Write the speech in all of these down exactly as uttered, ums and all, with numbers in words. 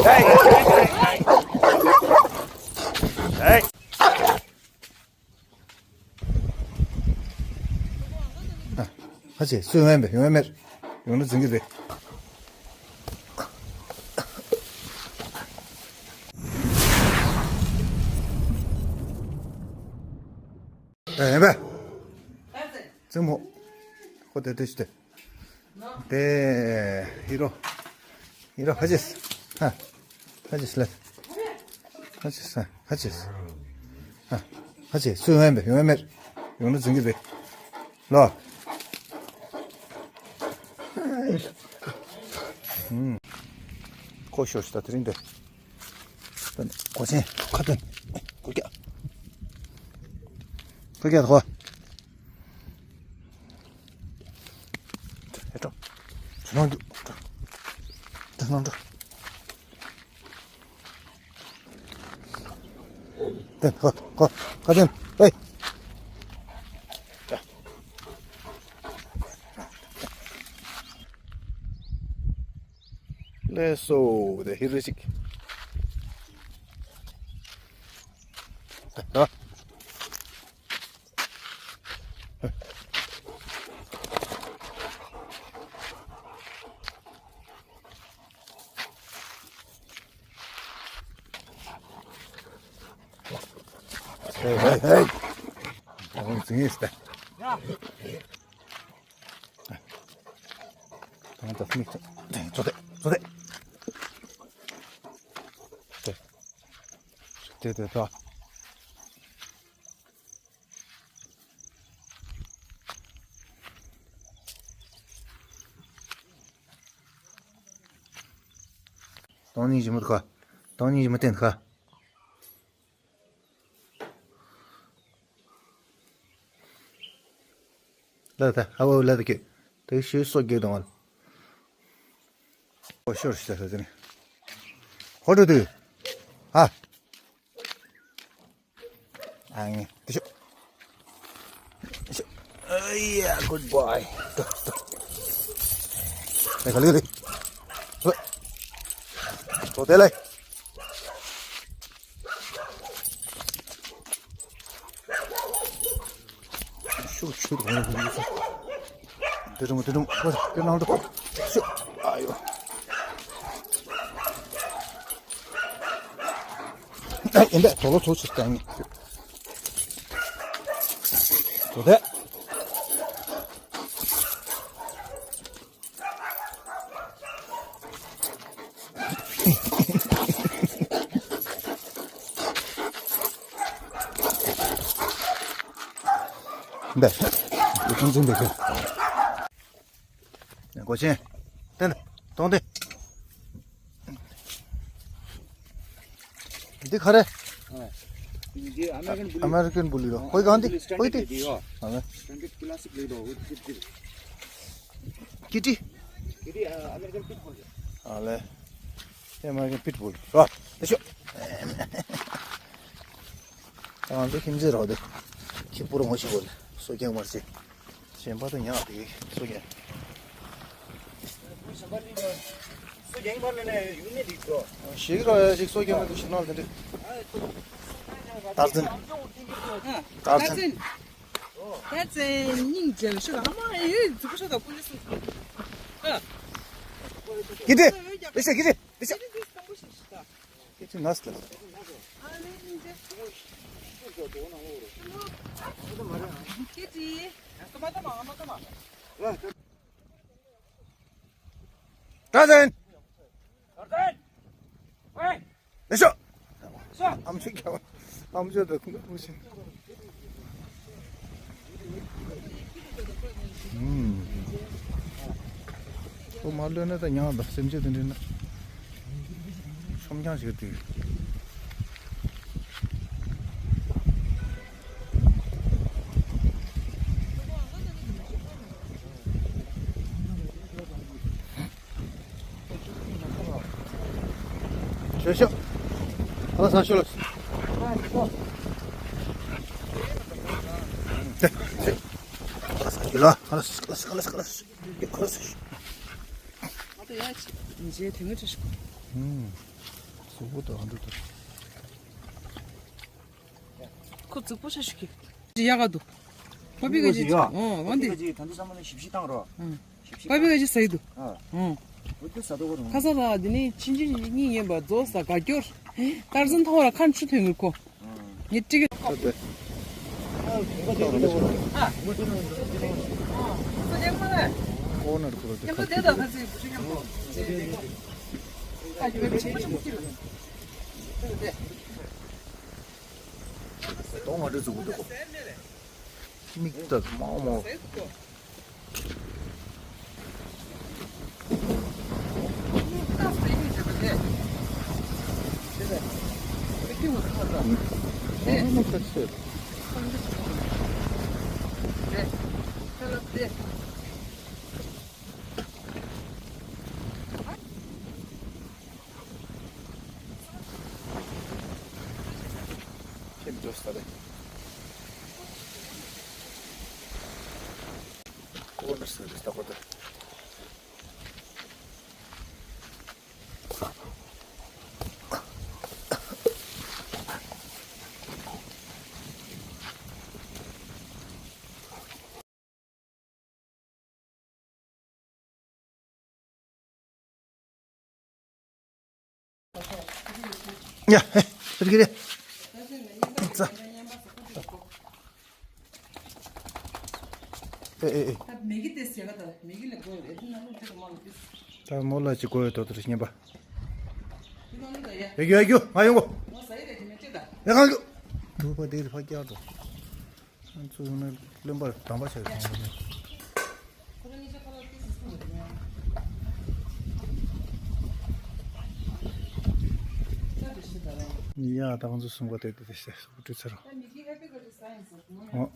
ཧ་ཅེ་སུ་ཡོང་ཡ་མེད། ཡོང་ཡ་མེད། ཡོང་ན་འཛིང་གི་རེད། ཨེ་ཡིན་པས། རྩེད་མོ། ཁོ་དེ་དེ་ཞིག་དེ། དེ། ཧི་རོ། ཧི་རོ་ཧ་ཅེས། ཧ། ཧ་ཅེས་ལ། ཧ་ཅེས་ཧ། ཧ་ཅེས། ཧ། ཧ་ཅེས་སུ་ཡོང་ཡ་མེད། ཡོང་ཡ་མེད། ཡོང་ན་འཛིང་གི་རེད། ལོ། ཁོ་ཤོར་ཤི་ད་དེ་རིང་དེ། གོ་ཆེན་ཁ་ཏོན། གོ་རྒྱ། གོ་རྒྱ་གོ། ཨེ་ཏོ། ཚུར་ལོངས་འདུག་ཚུར་ལོངས་འགྲོ། ཏན་གོ་གོ་ཁ་ཏོན་ཨེ། ལེ་སོ་དེ་ཧི་རུ་ཅིག་ད། ཧེ་ཧེ་ཧེ། ཨོ་ཙི་ངེས་ད། ད་ད་མིག་ཙོ་དེ་ཙོ་དེ། དེ་དེ་ད། དང་ནི་ཞི་མོ་ཁ། དང་ནི་ཞི་མོ་བསྟན་ཁ། ལ་ད་ཧ་བ་ལ་ད་ཀྱེ། དེ་ཤོད་སོ་རྒྱག་དང་བ། ཧོ་ཤོར་ཤི་ད་ས་ནི། ཧོ་ཏྲ་དུ། ཧ། ཨ་ངེ་དེ་ཤོ། ཤོ། ཨ་ཡ། Good boy. ཏོ་ཏོ། ཨེ་ག་ལི་ག་ལི། ཏོ། ཏོ་དེ་ལེ། ཤུགས་ཆུ་དུ་གོང་ལ་ཕུལ་ཡོད་ས། དེ་རུང་དེ་རུང་ཁོ་དེ་ནང་དུ་ཤུ། ཨ་ཡོ། ཨ་ཡིན་པས་དོ་ལོ་ཚོ་ཆུ་བཏང་ངེ། དོ་དེ། འདི། འདི་ཁུངས་འཛིན་པའི་ཁུལ། གོ་ཆེན། ཏན། གཏོང་དེ། འདི་ག་རེ། འདི་ཨ་མེ་རི་ཀན་བུ་ལི། ཨ་མེ་རི་ཀན་བུ་ལི་རོ། ཧོꯏ་གང་དེ། ཧོꯏ་དེ། ཨ་ལེ། སི་ཊན་ཌར་ཌི་ཀི་ལ་སི་ཀི་ལི་རོ། ཧོꯏ་དེ། ཀི་ཊི། ཀི་ཊི། ཨ་མེ་རི་ཀན་པིཊ་བུལ། ཨ་ལེ། དེ་མ་གི་པིཊ་བུལ་རོ། དེ་ཤོ། ང་ཚོ་ཁྱིམ་མཚེས་རོ་དེ། ཁྱི་པུ་རོ་ངོ་ཤེས་གོ་ལེ། སོ་རྐྱང་མར་ཅེ། གཞན་པ་དང་ཡང་དེ་སོ་རྐྱང་། སོ་རྐྱང་པར་ལེན་ནས་ཡུལ་ནས་འགྲིག་གོ། ཞིག་རོ་ཡ་ཞིག་སོ་རྐྱང་མ་དུ་ཞིག་ནང་དེ་འདྲ། དར་འཛིན། དར་འཛིན། ད་ཚེ་སྙིང་རྗེ་ཤོག་ཨ་མ་ཨེ་ཡོད་འཛུགས་ཤོག་དང་ཀུན་སློང་སུ། ཨ། ཀི་ཏི། རེ་ཤ་ཀི་ཏི་རེ་ཤ། ཀི་ཏི་ནས་ལ། ཨ་ལེ་སྙིང་རྗེ། ཀི་ཏི། ད་ཚེ། ད་ཚེ། ཨེ་ཤོ། ཨམ་ཆི་ཁྱོ། ཨམ་ཆི་དེ་ཁུངས་ཁུངས་ཤིག་ཨུམ། ཁོ་མ་ལོན་ན་ད་ཉང་ད་སེམས་ཅན་དེ་འདྲ་ན། ཆོམ་རྐྱང་ཞིག་དེ། ཤོ་ཤོ། ཁ་ལག་ཟ་ཤོ་ལགས། ཁ་ལག་ཟ་ཤོ་ལགས། ཁ་ལག་ཟ་ཤོ་ལགས། ཁ་ལག་ཟ་ཤོ་ལགས། ཁ་ལག་ཟ་ཤོ་ལགས། ཁ་ལག་ཟ་ཤོ་ལགས། ཨུམ། གཟུགས་པོ་དང་འདུག་ད། ཁོ་གཟུགས་པོ་ཤ་ཤུ་གི། ཡག་ག་འདུག་པ་པི་ཀ་ཅི། ཡ། ཨོ་འོན་ཏེ། པ་པི་ཀ་ཅི་ད་དུང་ཚང་མ་ནས་ཞིབ་ཞིབ་བཏང་རོགས། ཨུམ། པ་པི་ཀ་ཅི་ཟ་ཡི་འདུག་ཨ། ཨུམ། འོ་དེ་ཟ་དོ་གོ་རུང་། ཁ་ས་ར་འདི་ནི་ཕྱིན་ཆད་གཉིད་ཉལ་བ་རྫོགས་ས་དགའ་སྐྱོར། ཀར་སོན་ཐོག་ར་ཁ་མཆུ་ཐོན་གི་ཁོ། ངས་ཀྲིག་ཨ། ཨོ་ནར་ཁོ་ར་དེ་ཁ་ཆུ་དེ། གདོང་ང་འདྲ་འཛུགས་འདུག་མིག་ལྟ་མང་མང་། ཁྱེད་འགྲོ་ས་རེད། ཀོ་ནར་ས་རེད་ད་ཀོ་ད། ཡ་ཧེ་ཧེ་ཀི་རེ། ཙ། ཨེ་ཨེ་ཨེ། ད་མོ་ལ་ཅི་གོ་ཡོད་དོ་དེར་སྙན་པ། ཡ་གྱོ་ཡ་གྱོ་ང་ཡོང་གོ། ཡ་གང་གྱོ། ནུ་བ་དེ་རི་ཕ་སྐྱར་དོ། ཚུར་ཡོང་ན་བློན་པར་དམ་པ་བྱ་བའི་ངང་ལ། ཡ་ད་ང་ཚོ་གསུམ་ཀ་དེ་དེ་དེ་ཟེར་སོ་བྲུ་ཚར་རོ། ཨོ།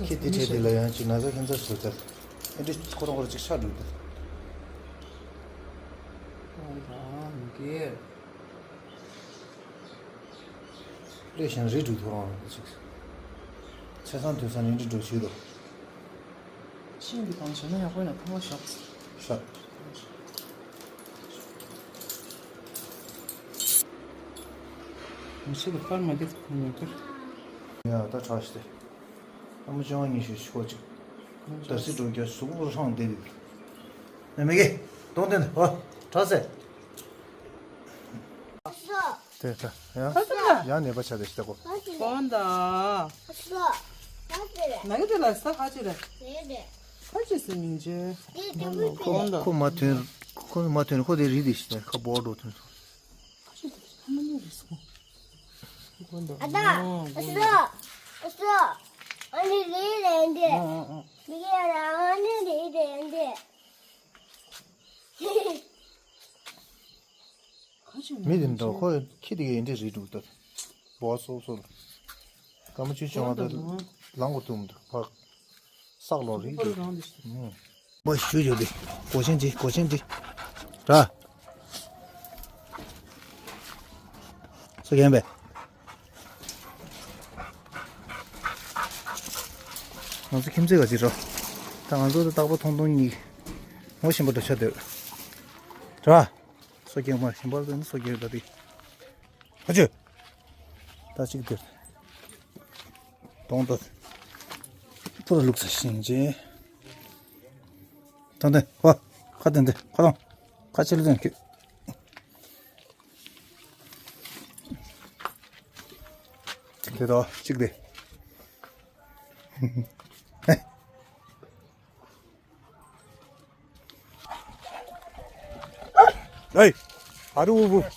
ཁྱེད་དེ་བྲིས་དེ་ལ་ཡང་ཅིག་ན་ཚ་ཁྱད་མཚར་བཟོས་ད། ཨེ་འདྲ་ཁོ་རང་ཁོ་རང་ཅིག་ཆགས་འགྲོ་ད། ཨོ་རང་གི། ལས་ཞན་རེད་འགྲོ་ཐུབ་རང་ཅིག། ཚེ་སང་དུས་སང་ནི་འདྲི་འགྲོ་བྱེད་དོ། ཤིང་གི་སྟེང་བྱས་ན་ཡག་པོ་ཡིན་ན་ཐང་བ་ཞོག་ཤ། མི་ཤེས་པ་པར་མ་བརྒྱབ་ཐུབ་མེད་པར། ཡ་ད་དྲག་ཤི་སྟེ། ཨ་མ་ཅང་ཉི་ཤུ་ཤོག་ཅིག་ད་སི་འགྲོ་རྒྱ་གཟུགས་པོ་ཧྲང་བསྡད་འདུག་ནས་མི་དགེ། གདོང་སྟོན་ཧོ། དྲག་སེ། དེ་ད་ཡང་ཡང་ནད་པ་ཆགས་དེ་ཤི་ད་གོ། གོང་ད། ན་གི་དེ་ལ་ས་ཁ་ཅི་རེད། ཁ་ཅི་སེ་མིང་ཅེ། གོང་ད། ཁོ་མ་ཐོན། ཁོ་མ་ཐོན་ཁོ་དེ་རིག་དེ་ཤི་ད་ཁ་བོར་འགྲོ་ཐོན་སོང་། ཁ་ཅི་སེ་ཁ་མ་ནི་རེད་སོང་། གོང་ད། ཨ་ད། ཨ་སོ། ཨ་སོ། ཨ་ནི་རེད་རེད་འདི། ཨ་ཨ་ཨ། མི་གེ་ར་ཨ་ནི་རེད་རེད་འདི། མི་དེ་འདྲ་ཁོ་ཁྱི་དེ་གའི་འདྲ་རེད་འདུག་ད། འབོ་སོ་སོ་ལ། སྐར་མ་བཅུ་བྱུང་བ་ད་ལང་གོ་ཐུབ་མི་འདུག་ཕག་བསགས་ལོ་རིག་འདུག་མོ་ཞུ་ཞུ་དེ། གོ་ཆེན་ཅི་གོ་ཆེན་ཅི། ར། སོ་རྒན་པས། ང་ཚོ་ཁྱིམ་མཚེས་ག་ཅིག་རོ། ད་ང་ཚོ་ད་རྟག་པར་མཐོང་མཐོང་གཉིས། ངོ་ཤེས་པ་འདྲ་ཆགས་འདུག་ར། སོ་སྐྱེས་མ་ཤེས་པར་དེ་ནི་སོ་སྐྱེས་ད་དེ། ཨ་ཅོ། ད་ཅིག་དེར། གདོང་ད། ཐུར་ལུག་ས་ཤིང་ཅེ། ད་འདི་ཧོ། ཁ་དེ་འདི་ཁ་དོང་། ཁ་ཆེ་ལ་དེ་ཁྱོད། དེ་དོ་གཅིག་དེ། ཨེ། ཨ་རུ་འུ་བུ། ཁ་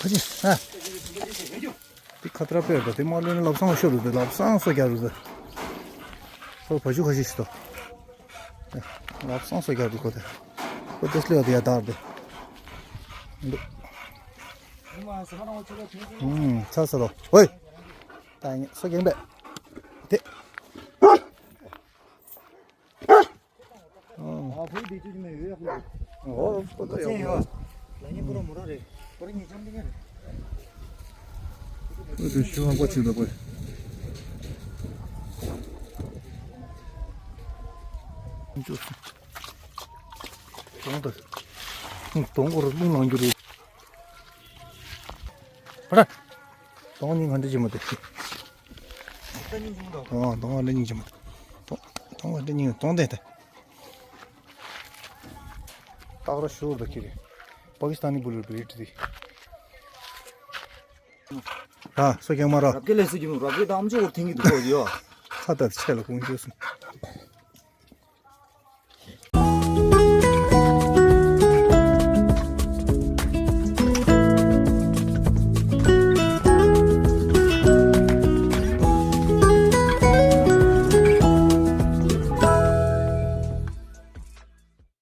ཅིག་ཨ། དེ་ཁ་ཏྲ་པེར་དང་དེ་མ་ལོན་ལབ་སང་ཤོར་རུ་དེ་ལབ་སང་སོ་རྒྱག་རུ་དེ། ཁོ་བ་ཞུ་ཁ་ཤས་ཤིག་ཏོ། ལབ་སང་སོ་རྒྱག་རུ་ཁོ་དེ། ཁོ་དེ་སླེ་བ་དེ་ཡ་དར་དེ། འདུག་ཚ་ས་རོ། ཧོꯏ། ད་ངས་སོ་རྒྱང་པས། དེ། ཨོ། ཨོ། ཁོ་ད་ཡག་པོ། ལ་ཉེ་པོ་ར་མོ་ར་རེད། པོ་ར་ཉེ་ཅམ་དེ་ངེ་རེད། ཨོ། དེ་ཤི་བ་པ་ཆེ་ད་པོ། ཅོ་སོང་། དོང་ད། དོང་སྐོར་རླུང་ལངས་རྒྱུ་རེད། པ་ར། དོང་སྙིང་ག་འདྲ་ཅི་མ་དེ། ཨོ། དོང་ལ་སྙིང་ཅི་མ་དེ། དོང་དོང་ལ་སྙིང་དོང་དེ་དེ། སྟག་ར་ཤོར་ད་ཁྱེར། པ་ཀི་སི་ཐན་ནི་བུ་ལུ་བི་རིད་དེ། ད་སོ་རྒྱང་མ་ར། རབ་རྒྱས་ལས་སུ་གྱི་མོ་རབ་རྒྱས་དང་ཨམ་ཅོག་འོར་ཐེངས་ཀྱི་འདུག་གོ་ཡོ། ཁ་ད་ཆེ་ལ་ཀུང་ཅོ་སོང་།